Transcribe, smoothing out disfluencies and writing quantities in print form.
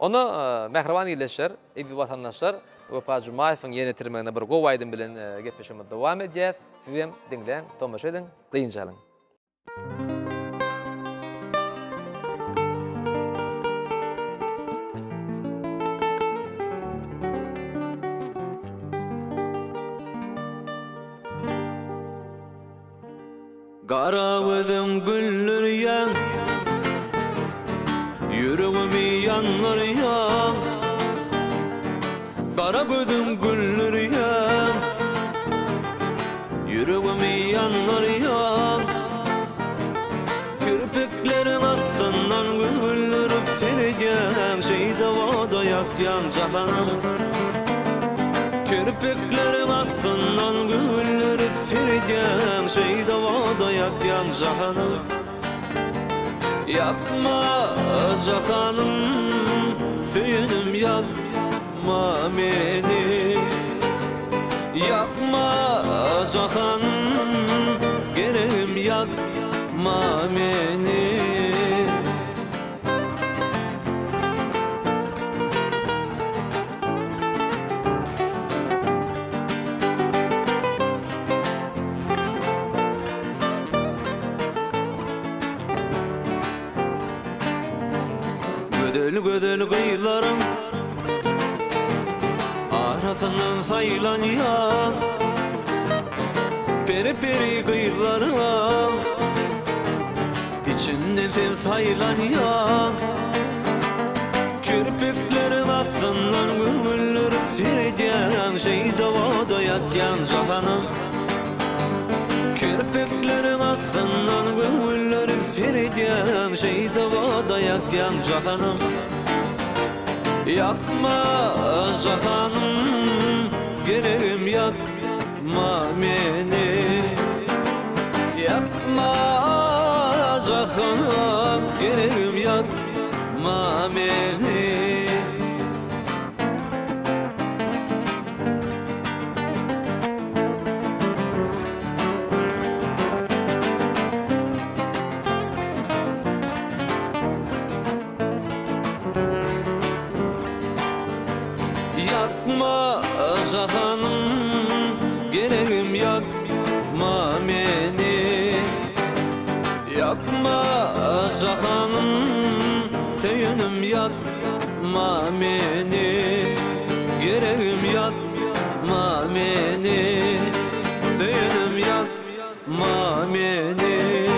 Onda mähriban ildeşler, eziz watandaşlar, Wepa Jumaýewiň ýerine ýetirmeginde bir gowy aýdym bilen gepleşigimizi dowam edýäs. Siz hem diňläň, tomaşa ediň, dynç alyň. Gara gözüň güldürýäň, Ýüregimi ýandyrýaň. Gara gözüň güldürýäň, Ýüregimi ýandyrýaň. Kirpikleriň astyndan güldürip seredýäň, Şeýdip oda ýakýaň jahanym. Kirpikleriň astyndan güldürip seredýäň, Şeýdip oda ýakýaň jahanym. Ýakma jahanym, söýenim ýakma meni. Ýakma jahanym, geregim ýakma meni. Gözel-gözel gyzlaryň arasyndan saýlanýan Peri-peri gyzlaryň Içinden sen saýlanýaň Kirpikleriň astyndan güldürip seredýäň Şeýdip oda ýakýaň jahanym Kirpikleriň astyndan güldürip seredýäň Şeýdip oda ýakýaň jahanym Ýakma jahanym geregim ýak Ma meni Ýakma jahan geregim ýakma meni. Ýakma jahanym geregim ýakma meni Ýakma jahanym söýenim ýakma meni Geregim ýakma meni söýenim ýakma meni.